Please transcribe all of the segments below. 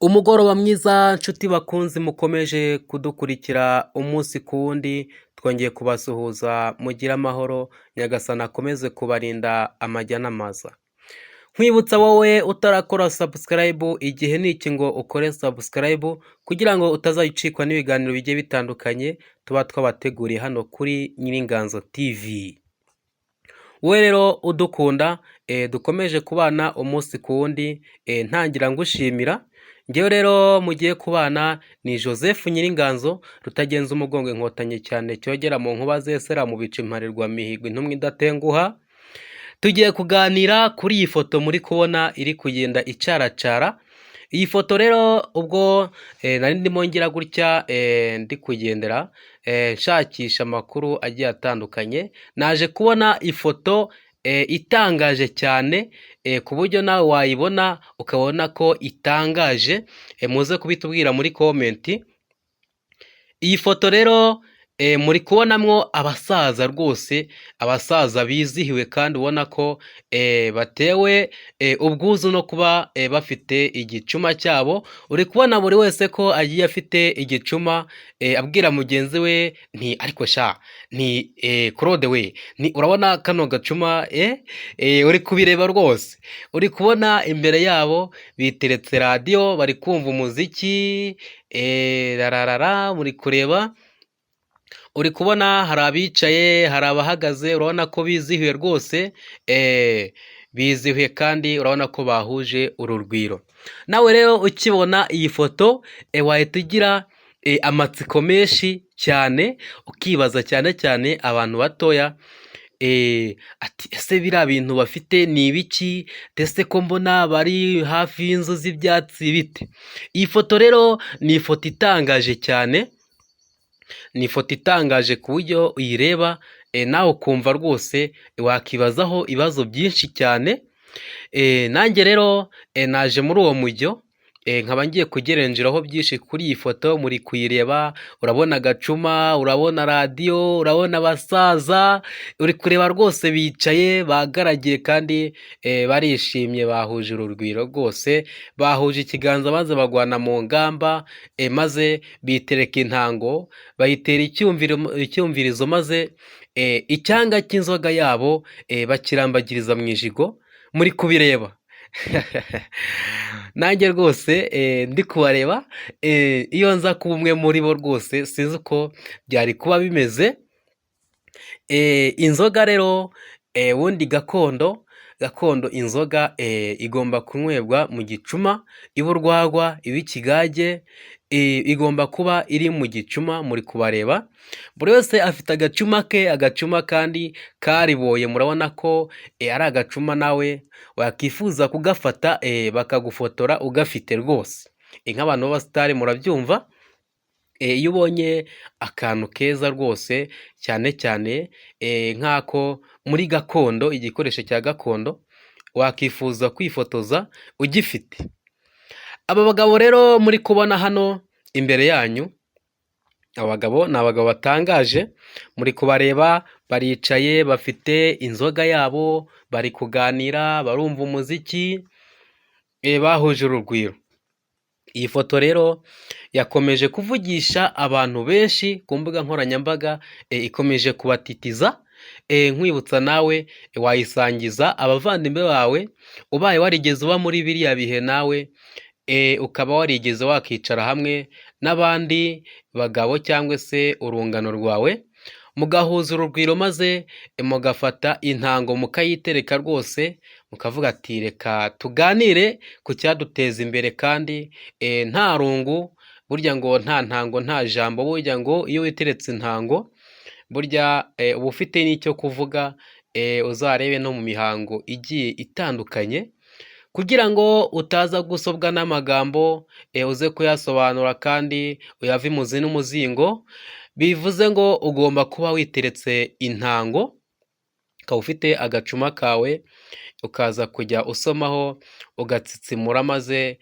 Umugoroba mwiza nshuti bakunzi mukomeje kudukurikira umunsi ku wundi, twongeye kubasuhuza mugire amahoro, Nyagasani akomeze kubarinda amajya n'amaza. Nkwibutsa wowe utarakora subscribe, igihe ni iki ngo ukore subscribe kugira ngo utazayicikwa n'ibiganiro bigiye bitandukanye tuba twabateguriye hano kuri Nyiringanzo TV. Wowe rero udukunda, dukomeje kubana umunsi ku wundi, ntangira ngushimira. Ngewe rero mugiye kubana ni Joseph Nyiringanzo, rutagenza umugongo inkotanyi cyane cyogera mu nkuba zesera mu bicu imparirwa mihigo intumwa idatenguha. Tugiye kuganira kuri iyi foto muri kubona iri kugenda icaracara. Iyi foto rero ubwo nari ndimo ngira gutya ndi kugendera nshakisha amakuru agiye atandukanye, naje kubona ifoto itangaje cyane ku buryo nawe wayibona ukabona ko itangaje, muze kubitubwira muri comment. Iyi foto rero muri kubonamwo abasaza rwose, abasaza bizihiwe kandi ubona ko batewe ubwuzu no kuba bafite igicuma cyabo. Uri kubona buri wese ko agiye afite igicuma, abwira mugenzi we nti ariko sha, nti Claude we, nti urabona kano gacuma? Uri kubireba rwose, uri kubona imbere yabo biteretse radiyo, bari kumva umuziki, rararara. Muri kureba, uri kubona hari abicaye, hari abahagaze, urabona ko bizihiwe rwose, bizihiwe kandi urabona ko bahuje urugwiro. Nawe rero ukibona iyi foto wahita ugira amatsiko menshi cyane, ukibaza cyane cyane abantu batoya, ati ese biriya bintu bafite ni ibiki? Ese ko mbona bari hafi y'inzu z'ibyatsi bite? Iyi foto rero ni ifoto itangaje cyane, ni ifoto itangaje ku buryo uyireba nawe ukumva rwose wakibazaho ibibazo byinshi cyane. Nanjye rero naje muri uwo mujyo, nkaba ngiye kugerenjeraho byinshi kuri iyi foto. Muri kuyireba, urabona agacuma, urabona radiyo, urabona abasaza, uri kureba rwose bicaye bagaragiye kandi barishimye, bahuje urugwiro rwose, bahuje ikiganza maze bagwana mu ngamba, maze bitereka intango, bayitera icyumvirizo, maze icyanga cy'inzoga yabo bakirambagiriza mu ijigo. Muri kubireba, nanjye rwose ndi kubareba, iyo nza kuba umwe muri bo rwose sinzi uko byari kuba bimeze. Inzoga rero ubundi gakondo gakondo, inzoga igomba kunywebwa mu gicuma, iba urwagwa, iba ikigage, igomba kuba iri mu gicuma. Muri kubareba, buri wese afite agacuma ke, agacuma kandi kariboye. Murabona ko ari agacuma nawe wakifuza kugafata bakagufotora ugafite rwose, nk'abantu b'abasitari murabyumva. Iyo ubonye akantu keza rwose, cyane cyane nk'ako muri gakondo, igikoresho cya gakondo, wakifuza kwifotoza ugifite. Aba bagabo rero muri kubona hano imbere yanyu, abagabo ni abagabo batangaje. Muri kubareba baricaye, bafite inzoga yabo, bari kuganira, barumva umuziki, bahuje urugwiro. Iyi foto rero yakomeje kuvugisha abantu benshi ku mbuga nkoranyambaga, ikomeje kubatitiza. Nkwibutsa nawe wayisangiza abavandimwe bawe, ubaye warigeze uba muri biriya bihe, nawe ukaba warigeze wakicara hamwe n'abandi bagabo cyangwa se urungano rwawe, mugahuza urugwiro, maze mugafata intango mukayitereka rwose, mukavuga ati reka tuganire ku cyaduteza imbere kandi nta rungu. Burya ngo nta ntango nta jambo. Burya ngo iyo witeretse intango, burya uba ufite n'icyo kuvuga. Uzarebe no mu mihango igiye itandukanye, kugira ngo utaza gusobwa n'amagambo, uze kuyasobanura kandi uyave imuzi n'umuzingo. Bivuze ngo ugomba kuba witeretse intango, ukaba ufite agacuma kawe, ukaza kujya usomaho ugatsitsimura, maze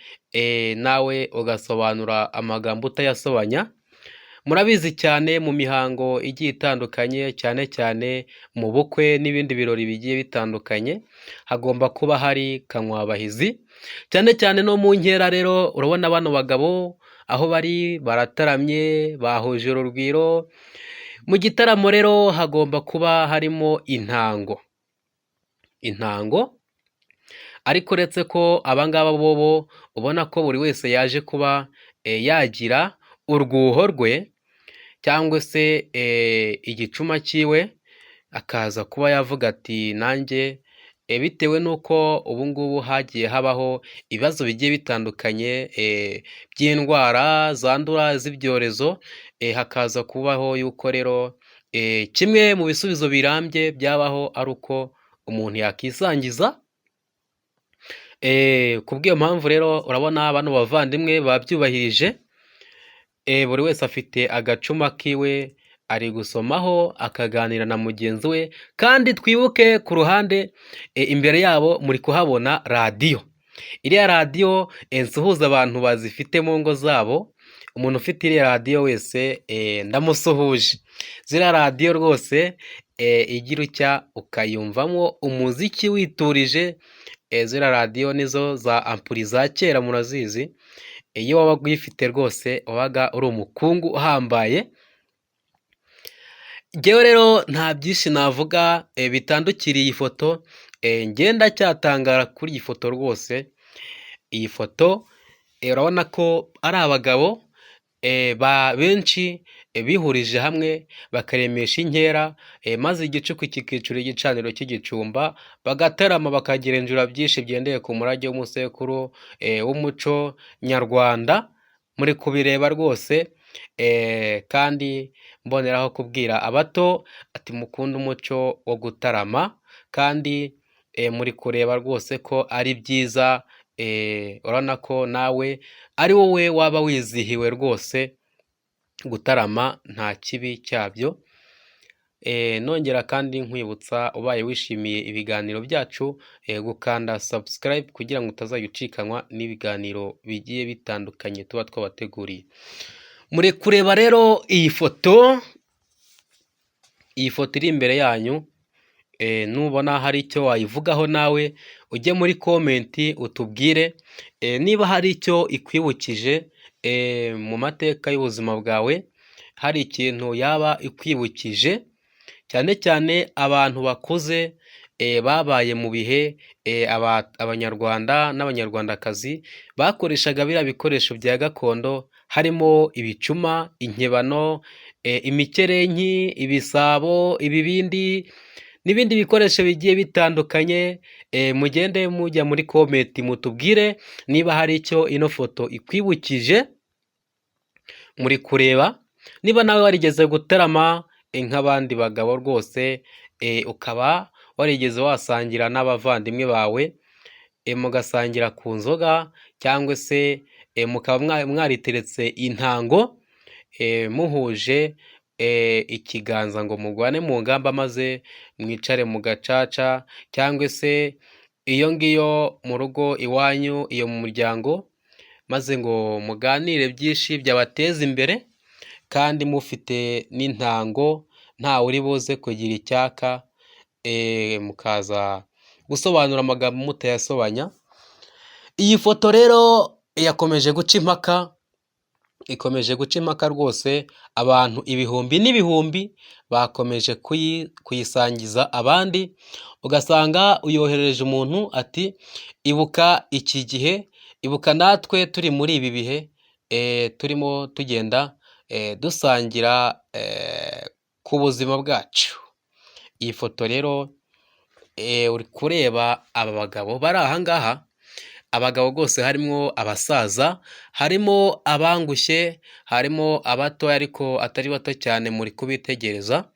nawe ugasobanura amagambo utayasobanya. Murabizi cyane mu mihango igiye itandukanye, cyane cyane mu bukwe n'ibindi birori bigiye bitandukanye, hagomba kuba hari kanywabahizi. Cyane cyane no mu nkera rero urabona bano bagabo aho bari barataramye, bahuje urugwiro. Mu gitaramo rero hagomba kuba harimo intango, intango ariko uretse ko aba ngaba bobo ubona ko buri wese yaje kuba yagira urwuho rwe cyangwa se igicuma cyiwe, akaza kuba yavuga ati nanjye bitewe n'uko ubu ngubu hagiye habaho ibibazo bigiye bitandukanye by'indwara zandura z'ibyorezo, hakaza kubaho yuko rero kimwe mu bisubizo birambye byabaho ari uko umuntu yakisangiza. Ku bw'iyo mpamvu rero urabona bano bavandimwe babyubahirije, buri wese afite agacuma kiwe ari gusomaho akaganira na mugenzi we, kandi twibuke ku ruhande imbere yabo muri kuhabona radiyo. Iriya radiyo nsuhuza abantu bazifite mu ngo zabo, umuntu ufite iriya radiyo wese ndamusuhuje. Ziriya radiyo rwose igira utya ukayumvamo umuziki witurije, ziriya radiyo nizo za ampuri za kera murazizi, iyo wabaga uyifite rwose wabaga uri umukungu uhambaye. Njyewe rero nta byinshi navuga bitandukiriye iyi foto, njye ndacyatangara kuri iyi foto rwose. Iyi foto urabona ko ari abagabo benshi bihurije hamwe bakaremesha inkera, maze igicuku kikicura igicaniro cy'igicumba, bagatarama bakagenjura byinshi bigendeye ku murage w'umusekuru w'umuco nyarwanda. Muri kubireba rwose, kandi mboneraho kubwira abato ati mukunde umuco wo gutarama, kandi muri kureba rwose ko ari byiza. Urabona ko nawe ari wowe waba wizihiwe rwose, gutarama nta kibi cyabyo. Nongera kandi nkwibutsa ubaye wishimiye ibiganiro byacu gukanda subscribe kugira ngo utazajya ucikanwa n'ibiganiro bigiye bitandukanye tuba twabateguriye. Muri kureba rero iyi foto, iyi foto iri imbere yanyu, nubona hari icyo wayivugaho nawe ujye muri comment utubwire niba hari icyo ikwibukije mu mateka y'ubuzima bwawe, hari ikintu yaba ikwibukije, cyane cyane abantu bakuze babaye mu bihe Abanyarwanda n'Abanyarwandakazi bakoreshaga biriya bikoresho bya gakondo, harimo ibicuma, inkebano, imikerenki, ibisabo, ibibindi n'ibindi bikoresho bigiye bitandukanye. Mugende mujya muri comment mutubwire niba hari icyo ino foto ikwibukije. Muri kureba niba nawe warigeze gutarama nk'abandi bagabo rwose, ukaba warigeze wasangira n'abavandimwe bawe, mugasangira ku nzoga cyangwa se mukaba mwariteretse intango muhuje ikiganza ngo murwane mu ngamba, maze mwicare mu gacaca cyangwa se iyo ngiyo mu rugo iwanyu, iyo mu muryango, maze ngo muganire byinshi byabateza imbere, kandi mufite n'intango ntawe uri buze kugira icyaka, mukaza gusobanura amagambo mutayasobanya. Iyi foto rero yakomeje guca impaka, ikomeje guca impaka rwose, abantu ibihumbi n'ibihumbi bakomeje kuyisangiza abandi, ugasanga uyoherereje umuntu ati ibuka iki gihe, ibuka natwe turi muri ibi bihe turimo tugenda dusangira ku buzima bwacu. Iyi foto rero uri kureba aba bagabo bari aha ngaha, abagabo rwose harimo abasaza, harimo abangushye, harimo abatoya ariko atari bato cyane, muri kubitegereza,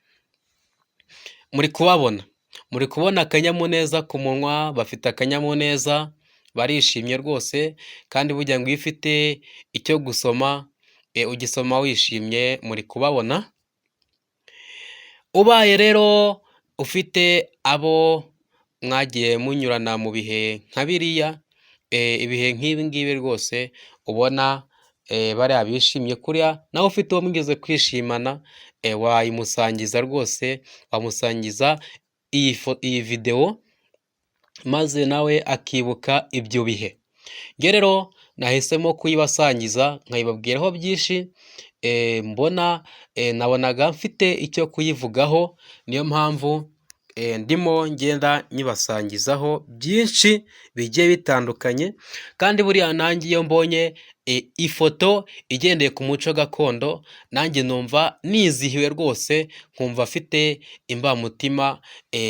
muri kubabona, muri kubona akanyamuneza ku munwa, bafite akanyamuneza, barishimye rwose, kandi burya ngo iyo ufite icyo gusoma ugisoma wishimye, muri kubabona. Ubaye rero ufite abo mwagiye munyurana mu bihe nka biriya, ibihe nk'ibi ngibi rwose ubona bariya bishimye kuriya, nawe ufite uwo mwigeze kwishimana wayimusangiza rwose, wamusangiza iyi videwo maze nawe akibuka ibyo bihe. Njye rero nahisemo kuyibasangiza nkayibabwiraho byinshi mbona nabonaga mfite icyo kuyivugaho, niyo mpamvu ndimo ngenda nyibasangizaho byinshi bigiye bitandukanye, kandi buriya nanjye iyo mbonye ifoto igendeye ku muco gakondo, nanjye numva nizihiwe rwose, nkumva mfite imbamutima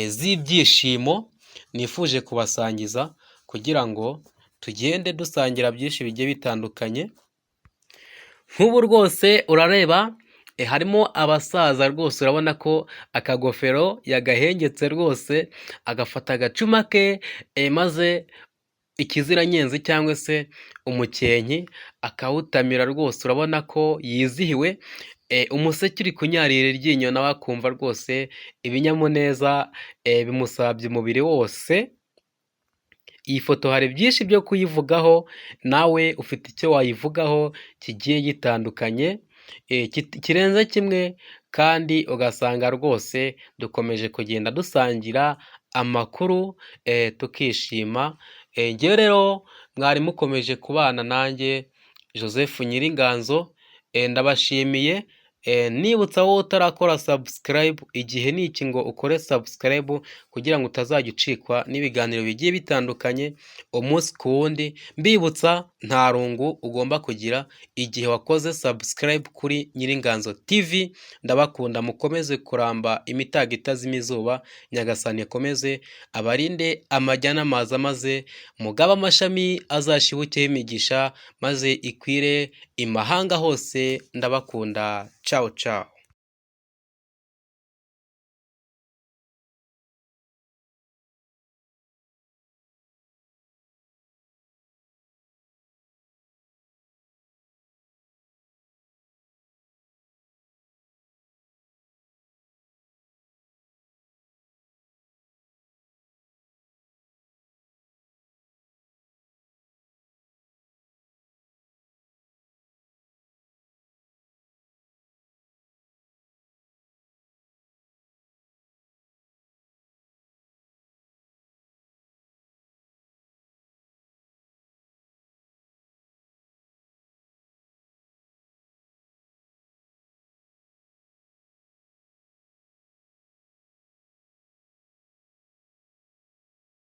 z'ibyishimo nifuje kubasangiza kugira ngo tugende dusangira byinshi bigiye bitandukanye. Nk'ubu rwose urareba harimo abasaza rwose, urabona ko akagofero yagahengetse rwose, agafata agacuma ke maze ikiziranyenzi cyangwa se umukenke akawutamira rwose, urabona ko yizihiwe, umuseke uri kunyarira iryinyo nawe akumva rwose ibinyamuneza bimusabye umubiri wose. Iyi foto hari byinshi byo kuyivugaho, nawe ufite icyo wayivugaho kigiye gitandukanye kirenze kimwe, kandi ugasanga rwose dukomeje kugenda dusangira amakuru tukishima. Njyewe rero mwari mukomeje kubana nanjye Joseph Nyiringanzo, ndabashimiye, nibutsa wowe utarakora subscribe, igihe ni iki ngo ukore subscribe kugira ngo utazajya ucikwa n'ibiganiro bigiye bitandukanye umunsi ku wundi. Mbibutsa nta rungu ugomba kugira igihe wakoze subscribe kuri Nyiringanzo TV. Ndabakunda, mukomeze kuramba imitago itazima izuba, Nyagasani akomeze abarinde amajya n'amaza, maze mugabe amashami azashibukeho imigisha, maze ikwire imahanga hose. Ndabakunda, cawu cawu.